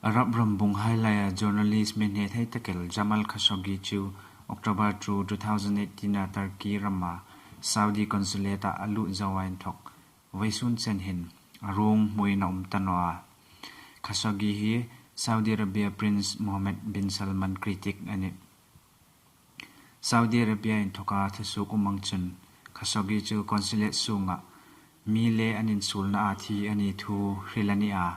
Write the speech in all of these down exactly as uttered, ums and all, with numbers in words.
Arab ram bung hai laia journalist mi hne thei tak el Jamal Khashoggi chu October two, two thousand eighteen-a Turkey rama Saudi consulate-a a lut zoa inthok vawisun chen hin a ruong hmuin a um ta naw a. Khashoggi hi Saudi Arabia Prince Mohammed bin Salman critic a nih. Saudi Arabia inthoka thusuok um ang chun Khashoggi chu consulate sunga mi le an insuolnaa thi a ni thu hril a ni a.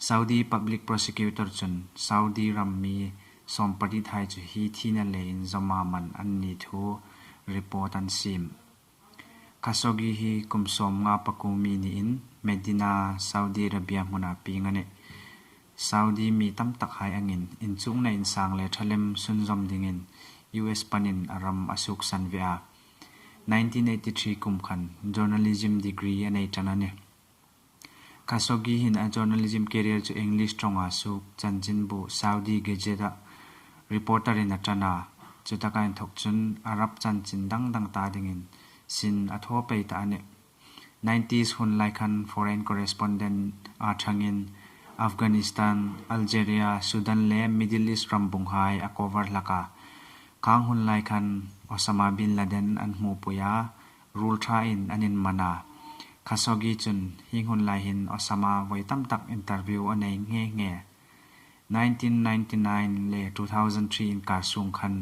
Saudi Public Prosecutor chun Saudi ram mi sawmpariet hai chu hi thina le inzawma man an ni thu report an siem. Khashoggi hi kum sawmnga pakuo mi niin Medina, Saudi Arabia hmuna pieng a nih. Saudi mi tam tak hai angin inchukna insang le ṭha lem sunzawm dingin U S panin a ram a suoksan ve a. Nineteen eighty-three kum khan journalism degree a nei ṭan a nih. Khashoggi hin a journalism career chu English ṭawnga suok chanchinbu Saudi Gazette-a reporter-in a ṭan a. Chutaka inthok chun Arab chanchin dang dang ta dingin sin a thaw pei ta a nih. Nineties hun lai khan foreign correspondent-a ṭhangin Afghanistan, Algeria, Sudan le Middle East ram bung hai a cover hlak a. Khang hun lai khan Osama bin Laden an hmupui a, ruol ṭhain an inman a. Khashoggi chun hieng hun lai hin Osama voi tam tak interview a nei nghe nghe. Nineteen ninety-nine le two thousand three inkar sung khan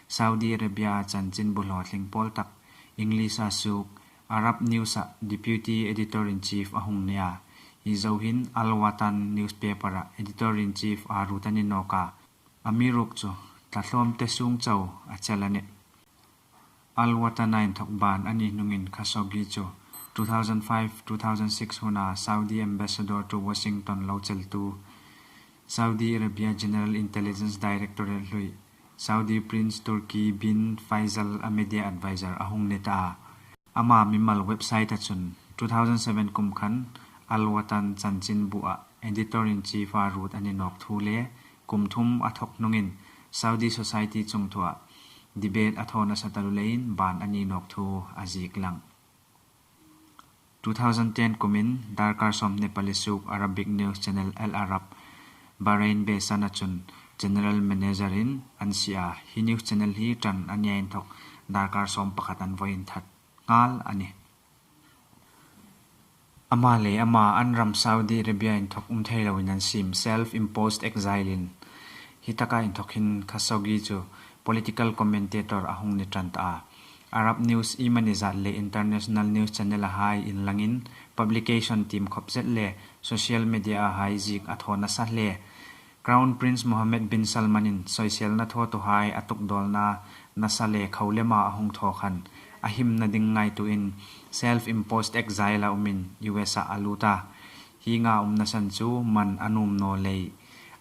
Saudi Arabia chanchinbu hlawtling pawl tak English-a suok Arab News-a Deputy Editor-in-Chief a hung ni a. Hi zo hin Al Watan newspaper-a Editor-in-Chief-a ruot a ni nawk a. Amiruokchu thlahlawmte sung chau a chel a nih. Al Watan-a inthok ban a ni hnungin Khashoggi chu two thousand five, two thousand six huna Saudi Ambassador to Washington lo cheltu, Saudi Arabia General Intelligence Directorate hlui, Saudi Prince Turki bin Faisal-a media advisor a hung ni ta a. Ama mimal website-a chun two thousand seven kum khan Al Watan chanchinbu-a Editor-in-Chief-a ruot a ni nawk thu le kum thum a thawk hnungin Saudi society chungthua debate a thaw nasa taluo leiin ban a ni nawk thu a ziek lang. Two thousand ten kumin darkar sawmhni pali suok Arabic news channel Al Arab, Bahrain base-a chun general manager-in an sie a. Hi news channel hi ṭan a nia inthok darkar sawm pakhat an vawi inthat nghal a nih. Ama le ama an ram Saudi Arabia inthok um thei loin an siem, self-imposed exile-in. Hi taka inthok hin Khashoggi chu political commentator a hung ni ṭan ta a. Arab news iemani zat le international news channel-a hai inlangin publication tiem khop zet le social media-a hai ziek a thaw nasa hle. Crown Prince Mohammed bin Salman-in sawiselna thawtuhai a tukdawlna nasa le kholema a hung thaw khan a himna ding ngaituoin self-imposed exile-a umin U S-a a lut a. Hienga umna san chu man a nuom naw lei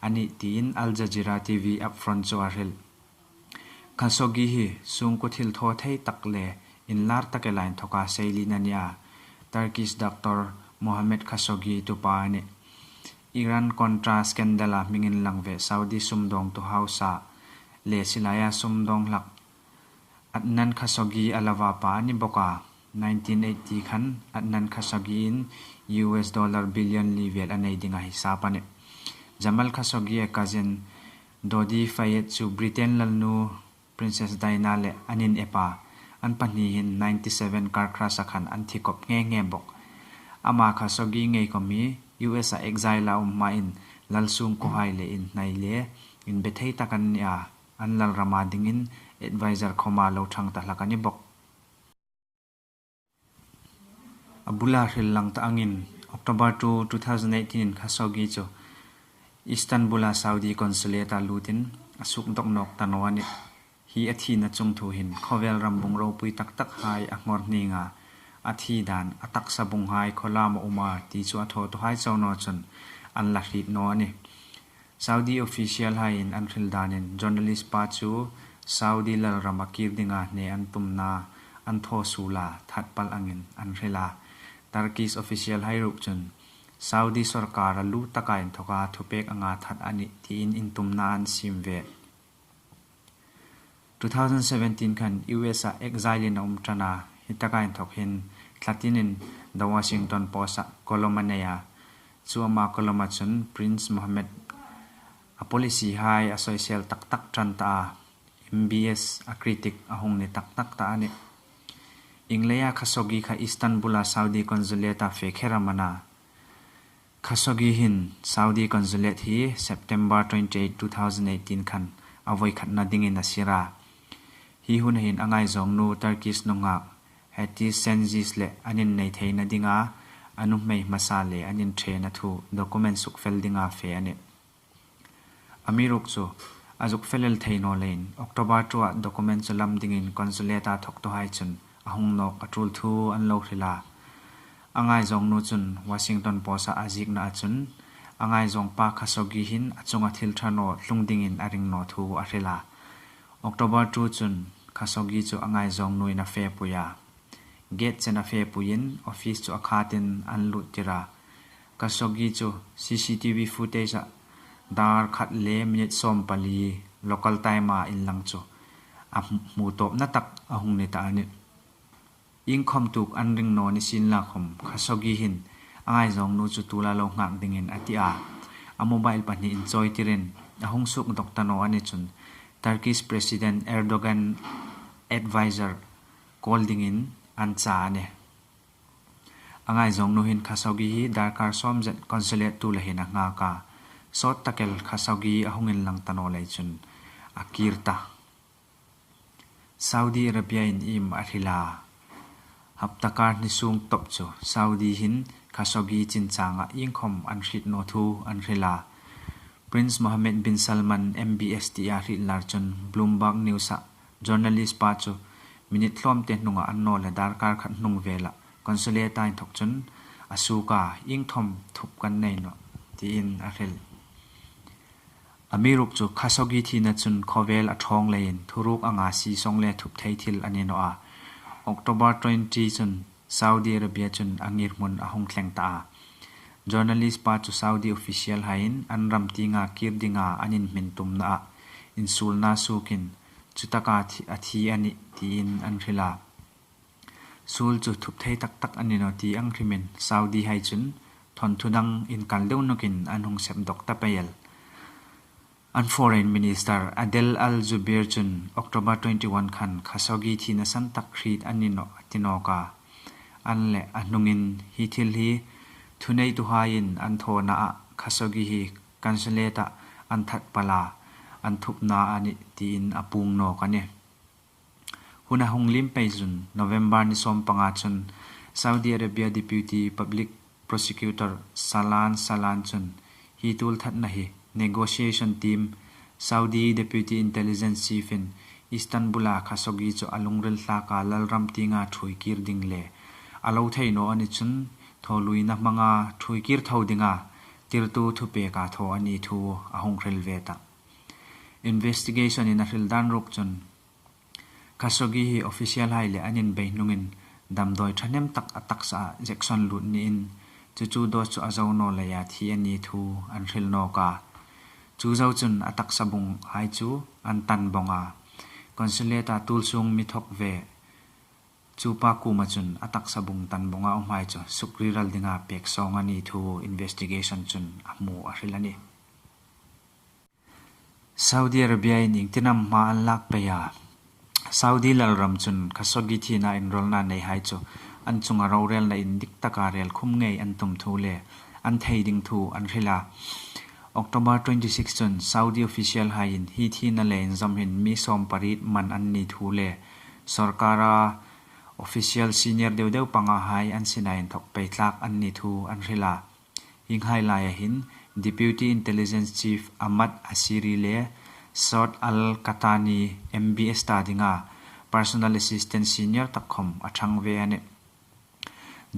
a nih tiin Al Jazeera T V upfront chu a hril. Khashoggi hi sungkuo thil thaw thei tak le inlar tak ela inthoka seilien a ni a. Turkish doctor Mohammed Khashoggi tupa a nih. Iran Contra scandal-a hming inlang ve Saudi sumdawngtu hausa le silaia sumdawng hlak Adnan Khashoggi a lova pa a ni bawk a. Nineteen eighty khan Adnan Khashoggi-in U S dollar billion li vel a nei dinga hisap a nih. Jamal Khashoggi-a cousin Dodi Fayed chu Britain lalnu Princess Diana le an inep a, an pahni hin ninety-seven car crash-a khan an thi kop nghe nghe bawk. Ama Khashoggi ngei khom hi U S-a exile-a um hmain lal sungkuohai le inhnai le inbe thei tak an ni a, an lal rama dingin advisor khoma lo ṭhang ta hlak a ni bawk. A bula hril lang ta angin, October two, two thousand eighteen-in Khashoggi chu Istanbul-a Saudi consulate-a lutin a suok dawk nawk ta naw a nih. Hi a thina chungthu hin khawvel ram bung ropui tak tak hai a nghawr hninga, a thi dan a taksa bung hai khawlam a um a ti chu a thawtuhai chau naw chun an la hriet naw a nih. Saudi official haiin an hril danin journalist pa chu Saudi lal rama kir dinga hne an tumna an thaw suola that pal angin an hril a. Turkish official hai ruok chun Saudi sawrkar a lu taka inthoka thupek anga that a nih tiin intumna an siem ve. Two thousand seventeen khan U S-a exile-in a um ṭan a, hi taka inthok hin thlatinin The Washington Post-a column a nei a. Chu ama column-a chun Prince Mohammed A policy hai a soisel tak tak ṭan ta a, M B S a critic a hung ni tak tak ta a nih. Ieng leia Khashoggi kha Istanbul-a Saudi consulate-a fe kher am a na? Khashoggi hin Saudi consulate hi September twenty-eight, two thousand eighteen khan a voi khatna dingin a sir a. Hi hun hin a ngaizawng nu Turkish nunghak Hatice Cengiz le an innei theina dinga a nuhmei hmasa le an inṭhena thu document sukfel dinga fe a nih. Amiruokchu a zuk fel el thei naw leiin October two-a document chu lam dingin consulate-a thawktuhai chun a hung nawk a ṭul thu an lo hril a. A ngaizawng nu chun Washington Post-a a ziekna a chun a ngaizawng pa Khashoggi hin a chunga thil ṭha naw tlung dingin a ring naw thu a hril a. October two chun Khashoggi chu a ngaizawng nuin a fepui a. Gate chen a fepuiin office chu a khatin an luttir a. Khashoggi chu C C T V footage-a dar khat le minute sawmpali local time-a inlang chu a hmu tawpna tak a hung ni ta a nih. Iengkhawm tuok an ring naw ni sienla khawm Khashoggi hin a ngaizawng nu chu tuola lo nghak dingin a ti a. A mobile pahni inchawitirin a hung suk dawk ta naw a ni chun Turkish President Erdogan advisor call dingin an cha a nih. A ngaizawng nu hin Khashoggi hi darkar sawm zet consulate tuola hin a nghak a. Sawt tak el Khashoggi a hung inlang ta naw lei chun a kir ta. Saudi Arabia-in iem a hril a? Hapta kar hni sung tawp chu Saudi hin Khashoggi chin changa iengkhawm an hriet naw thu an hril a. Prince Mohammed bin Salman M B S tia hriet lar chun Bloomberg News-a journalist pa chu minute tlawmte hnunga an naw le darkar khat hnung vela consulate-a inthawk chun a suok a, iengkhawm thup kan nei nawh tiin a hril. Amiruokchu Khashoggi thina chun khawvel a ṭhawng leiin thuruk anga sisawng le thup thei thil a ni naw a. October twenty chun Saudi Arabia chun a ngirhmun a hung thleng ta a. Journalist pa chu Saudi official haiin an ram tienga kir dinga an inhmin tumna a insuolna suokin chutaka thi, a thi a nih tiin an hril a. Suol chu thup thei tak tak a ni naw ti ang hrimin Saudi hai chun thawnthu dang inkal deu nawkin an hung sep dawk ta pei el. An Foreign Minister Adel Al-Jubeir chun October twenty-one khan Khashoggi thina san tak hriet a ni nawh a ti nawk a. An le a hnungin hi thil hi thuneituhaiin an thawna a Khashoggi hi consulate-a an that pal a, an thupna a nih tiin a puong nawk a nih. Hun a hung liem pei chun November ni sawmpanga chun Saudi Arabia Deputy Public Prosecutor Salan Salan chun hi tuolthatna hi negotiation team, Saudi Deputy Intelligence Chief-in Istanbul-a Khashoggi chu a lungril thlaka lalram tienga ṭhuoi kir ding le a lo thei naw a ni chun thawluina hmanga ṭhuoi kir tho dinga tirtu thupeka thaw a ni thu a hung hril ve ta. Investigation-in a hril dan ruok chun Khashoggi hi official hai le an inbei hnungin damdawi ṭhahnem tak a taksaa injection lut niin chu chu dose chu a zo naw leia thi a ni thu an hril nawk a. Chu zo chun a taksa bung hai chu an tan bawng a. Consulate-a tuol sung mi thawk ve chu pa kuoma chun a taksa bung tan bawnga um hai chu sukri ral dinga pek sawng a ni thu investigation chun a hmu a hril a nih. Saudi Arabia-in iengtin am hma an lak pei a? Saudi lalram chun Khashoggi thina inrawlna nei hai chu an chunga rorelna indik taka rel khum ngei an tum thu le an thei ding thu an hril a. October twenty-six chun Saudi official haiin hi thina le inzawm hin mi sawmpariet man an ni thu le sorkara official senior deu deu panga hai an sina inthawk pei tlak an ni thu an hril a. Hienghai laia hin Deputy Intelligence Chief Ahmad Asiri le Saud Al Qahtani M B S ta dinga personal assistant senior tak khawm a ṭhang ve a nih.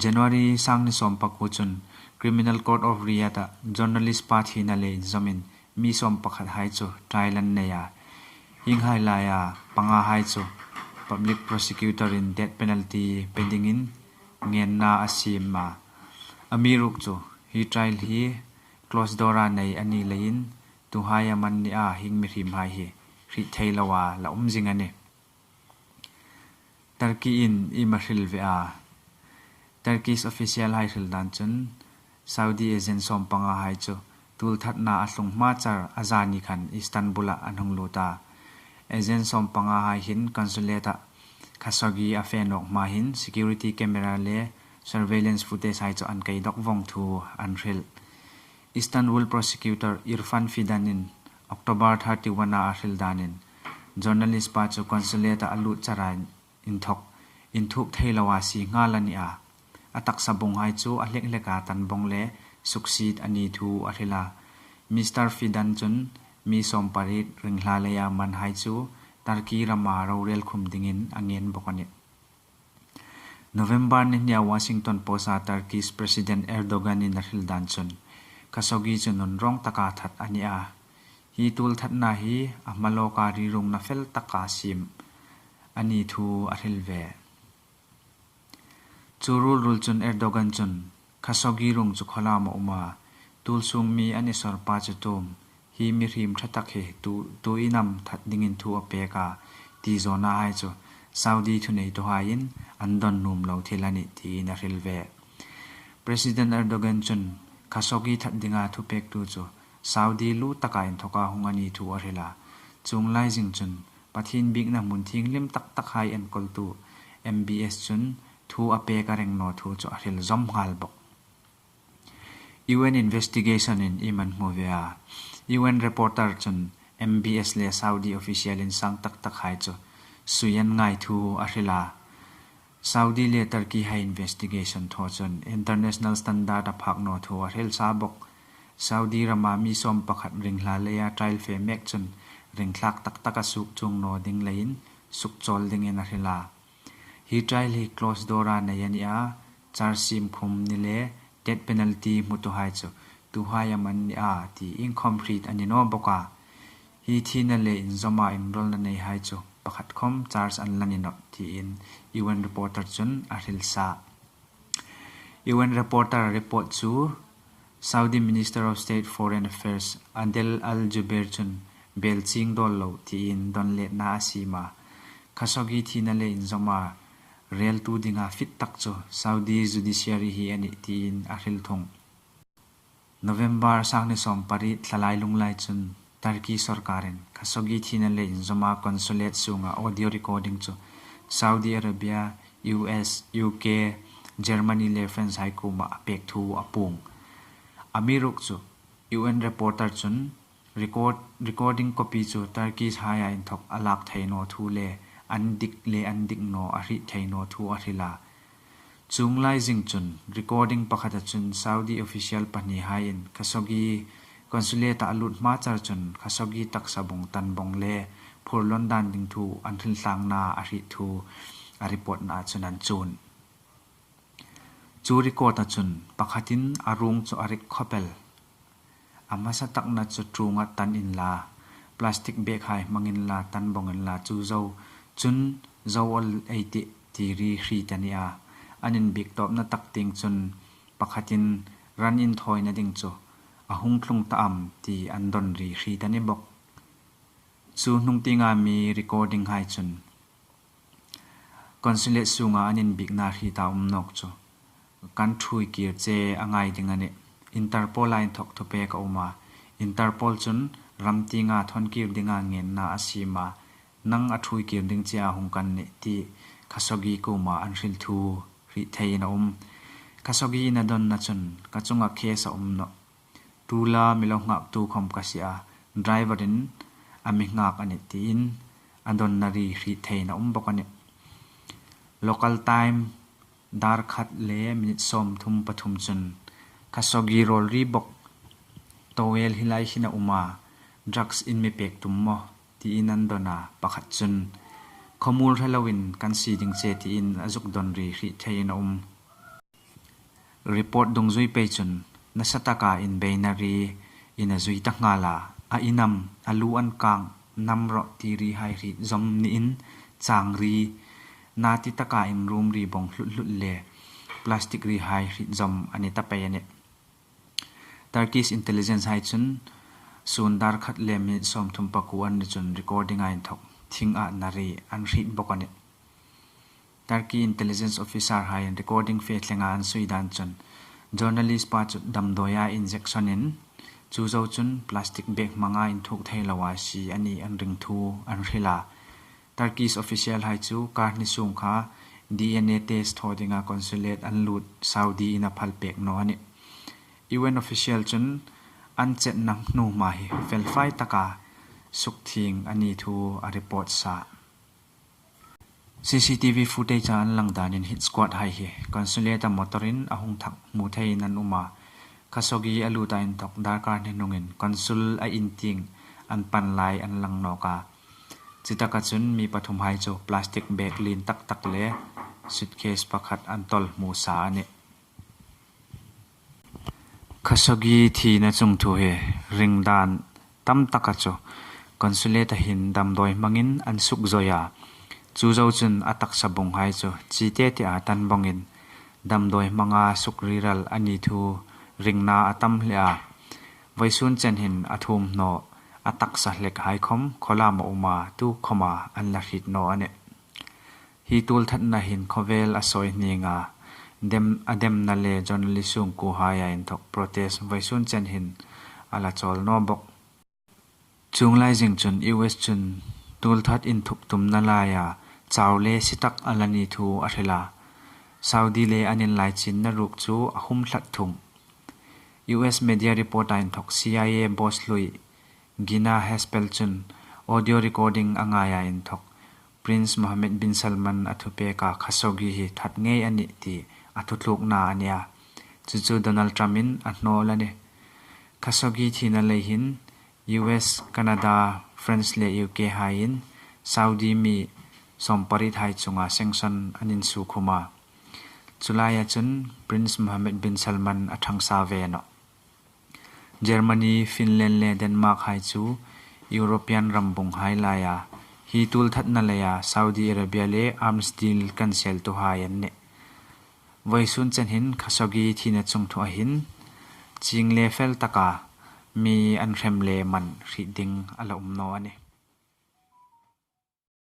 January sang ni sawmpakuo chun Criminal Court of Riyadh-a journalist pa thina le inzawmin mi sawmpakhat hai chu trial an nei a. Hienghai laia panga hai chu public prosecutor-in death penalty pe dingin ngenna a siem a. Amiruokchu hi trial hi closed door-a nei a ni leiin tuhai am an ni a, hieng mihriem hai hi hriet thei loa la um zing a nih. Turkey-in iem a hril ve a? Turkish official hai hril dan chun Saudi agent sawmpanga hai chu Tuolthatna a tlung hma char a zani khan Istanbul-a an hung lut a. Agent sawmpanga hai hin consulate-a Khashoggi a fe nawk hma hin security camera le surveillance footage hai chu an kei dawk vawng thu an hril. Istanbul prosecutor Irfan Fidan-in October thirty-one-a a hril danin journalist pa chu consulate-a a lut chara inthawk inthuk thei loa sie nghal a ni a. A taksa bung hai chu a hlek hleka tan bawng le suksiet a ni thu a hril a. Mister Fidan chun mi sawmpariet ringhla leia man hai chu Turkey rama rorel khum dingin a ngen bawk a nih. November ni hnia Washington Post-a Turkish President Erdogan-in a hril dan chun Khashoggi chu nun rawng taka that a ni a. Hi tuolthatna hi a hmalawka rirungna fel taka siem a ni thu a hril ve. Chu ruol ruol chun Erdogan chun Khashoggi rung chu khawlam a um a, tuol sung mi an isor pa chu tum, hi mihriem ṭha tak hi tu, tu inam that dingin thu a pek a, ti zawna hai chu Saudi thuneituhaiin an dawn nuom lo thil a nih tiin a hril ve. President Erdogan chun Khashoggi that dinga thupektu chu Saudi lu taka inthawka hung a ni thu a hril a. Chuong lai zing chun Pathien biekna hmun thienghlim tak tak hai enkawltu M B S chun thu a pek a reng naw thu chu a hril zawm nghal bawk. U N investigation-in i man hmu ve a. U N reporter chun M B S le Saudi official insang tak tak hai chu sui an ngai thu a hril a. Saudi le Turkey hai investigation thaw chun international standard a phak naw thu a hril sa bawk. Saudi rama mi sawm pakhat ringhla leia trial fe mek chun ringthlak tak tak a suok chuong naw ding leiin sukchawl dingin a hril a. Hi trial hi closed door-a nei a ni a, charge siem khum ni le death penalty hmutuhai chu tuhai am an ni a ti inkhawm hriet a ni naw bawk a. Hi thina le inzawma inrawlna nei hai chu pakhat khawm charge an la ni nawh tiin U N reporter chun a hril sa. U N reporter report chu Saudi Minister of State Foreign Affairs Adel Al-Jubeir chun bel ching dawl lo tiin dawnletna a siem a. Khashoggi thina le inzawma reltu dinga fit tak chu Saudi judiciary hi a nih tiin a hril thung. November sang ni sawmpariet thlalai lunglai chun Turkey sawrkarin Khashoggi thina le inzawma consulate sunga audio recording chu Saudi Arabia, U S, U K, Germany le France hai kuoma a pek thu a puong. Amiruokchu U N reporter chun record, recording copy chu Turkish haia inthawk a lak thei naw thu le an dik le an dik naw a hriet thei naw thu a hril a. Chuong lai zing chun recording pakhata chun Saudi official pahnihaiin Khashoggi consulate-a a lut hma char chun Khashoggi taksa bung tan bawng le phurlawn dan ding thu an hriltlangna a hriet thu a report-na chun an chuon. Chu record-a chun pakhatin a ruong chu a rik khawp el. A hmasa takna chu ṭuonga tan inla, plastic bag hai hmang inla, tan bawng inla chu zo, chun zo awl ei tih ti ri hriet a ni a. An inbiek tawpna tak tieng chun pakhatin ran inthawina ding chu a hung tlung ta am ti an dawn ri hriet a ni bawk. Chu hnung tienga mi recording hai chun consulate sunga an inbiekna hrieta um nawk chu kan ṭhuoi kir che a ngai ding a nih. Interpol-a inthawk thupek a um a. Interpol chun ram tienga thawn kir dinga ngenna a siem a. Nang a ṭhuoi kir ding chea hung kan nih ti Khashoggi kuoma an hril thu hriet theiin a um. Khashoggi-in a dawnna chun ka chunga case a um nawh. Tuola mi lo nghaktu khawm ka si a, driver-in a mi nghak a nih tiin a dawnna ri hriet theiin a um bawk a nih. Local time dar khat le minute sawmthum pathum chun Khashoggi rawl ri bawk, towel hi lai hin a um a, drugs in mi pek tum maw tiin an dawn a, pakhat chun khawmuol hre loin kan sie ding che tiin a zuk dawn ri hriet theiin a um. Report dungzui pei chun nasa taka inbeina ri in a zui ta nghal a, a in am, a lu an kang, nam rawh ti ri hai hriet zawm niin chang ri, nati taka inrum ri bawng hlut hlut le plastic ri hai hriet zawm a ni ta pei a nih. Turkish intelligence hai chun sun dar khat le minute sawmthum pakuo an ni chun recording-a inthawk thing a na ri an hriet bawk a nih. Turkey intelligence officer haiin recording fe thlenga an sui dan chun journalist pa chu damdawia injection-in Chu zo chun plastic bag hmanga inthuk thei loa sie a ni an ring thu an hril a. Turkish official hai chu kar hni sung kha D N A test thaw dinga consulate an lut Saudi in a phal pek naw a nih. U N official chun an chetna hnuhma hi felfai taka sukthieng a ni thu a report sa. C C T V footage-a an lang danin hit squad hai hi consulate-a motor-in a hung thak hmu theiin an um a. Khashoggi a luta inthok darkar hni hnungin consul a in tieng an pan lai an lang nawk a. Chutaka chun mi pathum hai chu plastic bag lien tak tak le suitcase pakhat an tawl hmu sa a nih. Khashoggi thina chungthu hi ring dan tam taka chu consulate-a hin damdawi hmangin an suk zawi a. Chu zo chun a taksa bung hai chu chi te tea tan bawngin damdawi hmanga suk riral a ni thu ringna a tam hle a. Vawisun chen hin a thuomhnaw a taksa hlek hai khom khawlam a um a, tu khoma an la hriet naw a nih. Hi tuolthatna hin khawvel a sawi hninga, dem, a demna le journalist sungkuohaia inthok protest vawisun chen hin a la chawl naw bawk. Chuong lai zing chun U S chun tuolthat inthuk tumna laia chau le sitak a la ni thu a hril a. Saudi le an inlaichinna ruok chu a humthlat thung. U S media report-a inthok C I A boss hlui Gina Haspel chun audio recording a ngaia inthok Prince Mohammed bin Salman a thupeka Khashoggi hi that ngei a nih ti a thutlukna a nih a. Chu chu Donald Trump-in a hnawl a nih. Khashoggi thina lei hin U S, Canada, France le U K haiin Saudi mi sawmpariet hai chunga sanction an insukhum a. Chu laia chun Prince Mohammed bin Salman a thangsa ve nawh. Germany, Finland le Denmark hai chu European ram bung hai laia hi tuolthatna leia Saudi Arabia le arms deal cancel-tuhai an nih. Vawisun chen hin Khashoggi thina chungthu a hin chieng le fel taka mi an hrem le man hriet ding a la um naw a nih.